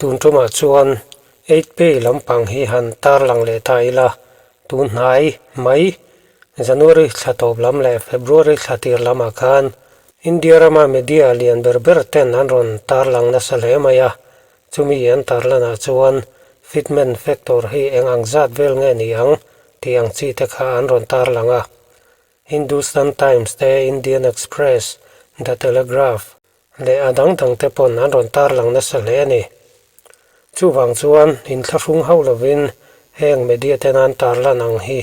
Tun tumah chuan Eight Pay lampang hi han tarlang leh ta ila, tun hnai mai January thla tawp lam leh February thla tir lamah khan India rama media lian ber ber ten an rawn tarlang nasa hle mai a, chumi an tarlanah chuan fitment factor hi eng ang zat vel nge ni ang tih ang chi te kha an rawn tarlang a. Hindustan Times te, Indian Express, The Telegraph leh a dang dang te pawn an rawn tarlang nasa hle a ni. Chuvang chuan inthlahrung hauh lovin heng media ten an tarlan ang hi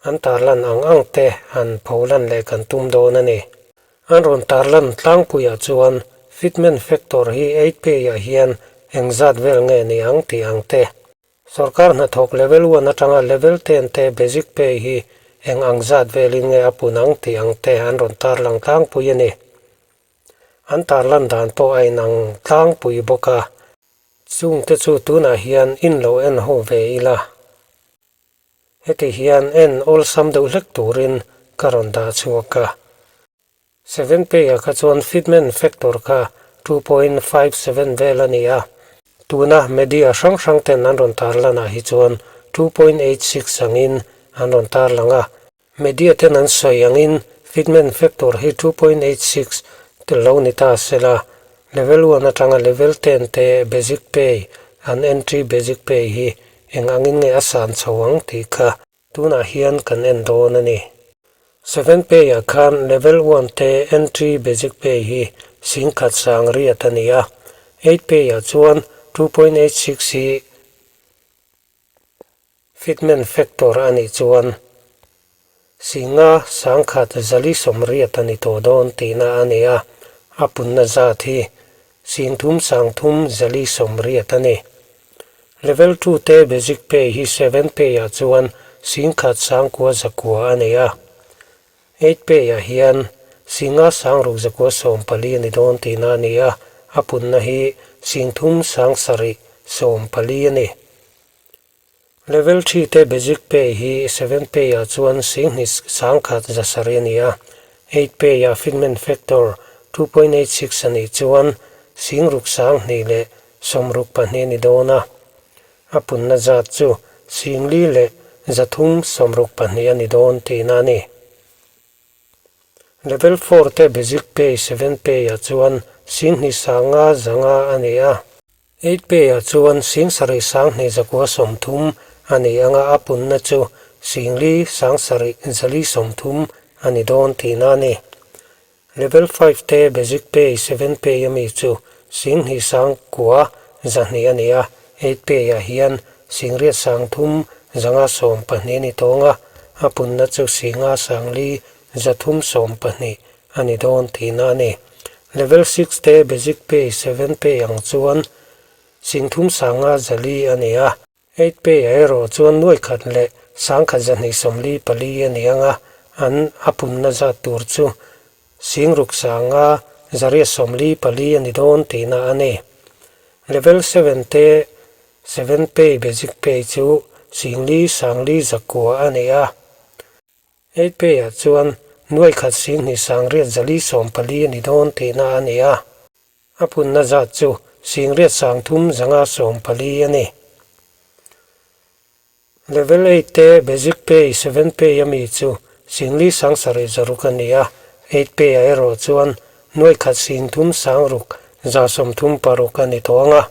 an tarlan ang ang te han pholan leh kan tum dawn a ni. An rawn tarlan tlangpuiah chuan fitment factor hi 8 pay ah hian engzat vel nge ni ang tih ang te. Sorkar hnathawk level one atanga level ten te basic pay hi eng ang zat velin nge a pun ang tih ang te an rawn tarlang tlangpui a ni. An tarlan dan pawh a inang tlangpui bawk a. Chungte chu tunah hian in lo en ho ve ila. Heti hian en awlsam deuh hlek turin ka rawn dah chhuak a. Seven pay ah kha chuan fitment factor kha 2.57 vel a ni a, tuna media hrang hrang ten an rawn tarlan ah hi chuan 2.86 angin an rawn tarlang a. Media ten an sawi angin fitment factor hi 2.86 tel lo ni ta sela, level one atanga level ten te basic pay an entry basic pay hi eng angin nge a san chho ang tih kha Tunah hian kan en dawn a ni. Seven pay ah khan level one te entry basic pay hi singkhat sang riat a ni a, eight pay ah chuan 2.86 hi fitment factor a nih chuan singa sangkhat zali sawmriat a ni tawh dawn tihna a ni a, a punna zat hi singthum sangthum zali sawmriat a ni. Level 2 te basic pay hi 7 pay ah chuan singkhat sangkua zakua a nei a. 8 pay ah hian singa sangruk zakua 14 a ni dawn tihna a ni a, a punna hi singthum sangsarih 14 a ni. Level 3 te basic pay hi 7 pay ah chuan singhnih sangkhat zasarih a ni a, 8 pay ah fitment factor 2.86 a nih chuan singruk sanghnih leh 62 a ni dawn a, a punna zat chu 4,000 leh 362 a ni dawn tihna a ni. Level 4 te basic pay 7 pay ah chuan 2,500 500 a ni a. 8 pay ah chuan 7,000 230 a ni anga a punna chu 4,000 7,430 a ni dawn tihna a ni. Level 5 te basic pay 7 pay ami chu 2,000 900 200 a ni a, 8 pay ah hian 8,300 512 a ni tawng a, a punna chu 5,000 312 a ni dawn tihna a ni. Level 6 te basic pay 7 pay ang chuan 3,500 4 a ni a, 8 pay ah erawh chuan 100 leh 1,244 a ni anga, an a punna zat tur chu 6,500 844 a ni dawn tihna a ni. Level 7 te 7 pay basic pay chu 4,000 9 a ni a. 8 pay ah chuan 100 2,844 a ni dawn tihna a ni a. A punna zat chu 8,354 a ni. Level 8 te basic pay 7 pay ami chu 4,700 a ni a, 8 pay ah erawh chuan 100 3,636 a ni tawh ang a.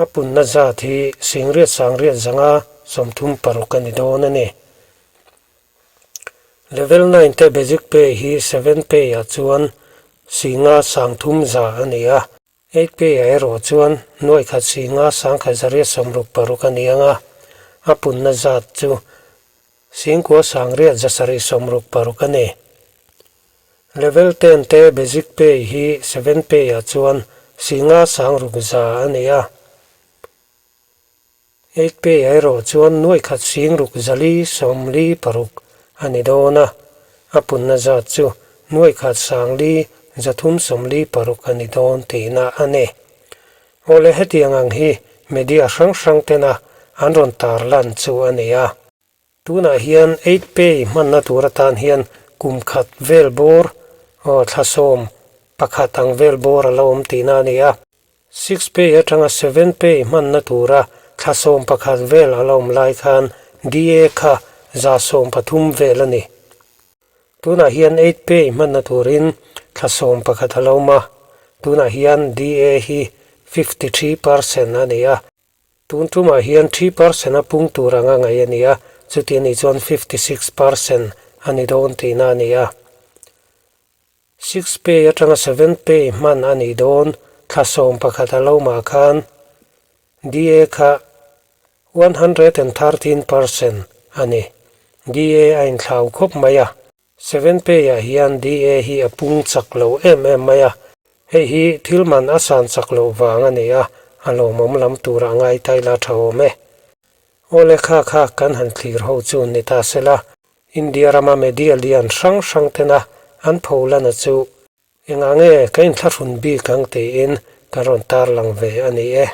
A punna zat hi 8,936 a ni dawn a ni. Level 9 te basic pay hi 7 pay ah chuan 5,300 a ni a, 8 pay ah erawh chuan 100 5,186 a ni ang a, a punna zat chu 9,766 a ni. Level 10 te basic pay hi 7 pay ah chuan 5,600 a ni a, 8 pay ah erawh chuan 100 6,446 a ni dawn a, a punna zat chu 100 346 a ni dawn tihna a ni. Awle hetiang ang hi media hrang hrang tena an rawn tarlan chu a ni a. Tunah hian 8 pay hmanna tur atan hian kum khat vel bawr aw thla 11 ang vel bawr a lo awm tihna a ni a. 6 pay atanga 7 pay hmanna tura thla 11 vel a la awm lai khan DA kha 130 vel a ni. Tunah hian 8 pay hmanna turin thla 11 a la awm a, tunah hian DA hi 53% a ni a. Tun tumah hian 3% a pung tur anga ngaih a ni a, chuti a nih chuan 56% a ni dawn tihna a ni a. 6 pay atanga 7 pay hman a nih dawn thla 11 a lo awmah khan DA kha 113% a ni. DA a inthlau khawp mai a. 7 pay ah hian DA hi a pung chak lo em em mai a. Hei hi thil man a san chak loh vang a ni a, a lawmawm lam tura ngai ta ila tha awm e. Awle kha kha kan han thlir ho chu ni ta sela, India rama media lian hrang hrang tena an pholana chu engah nge ka inthlahrun bik ang tiin ka rawn tarlang ve a ni e.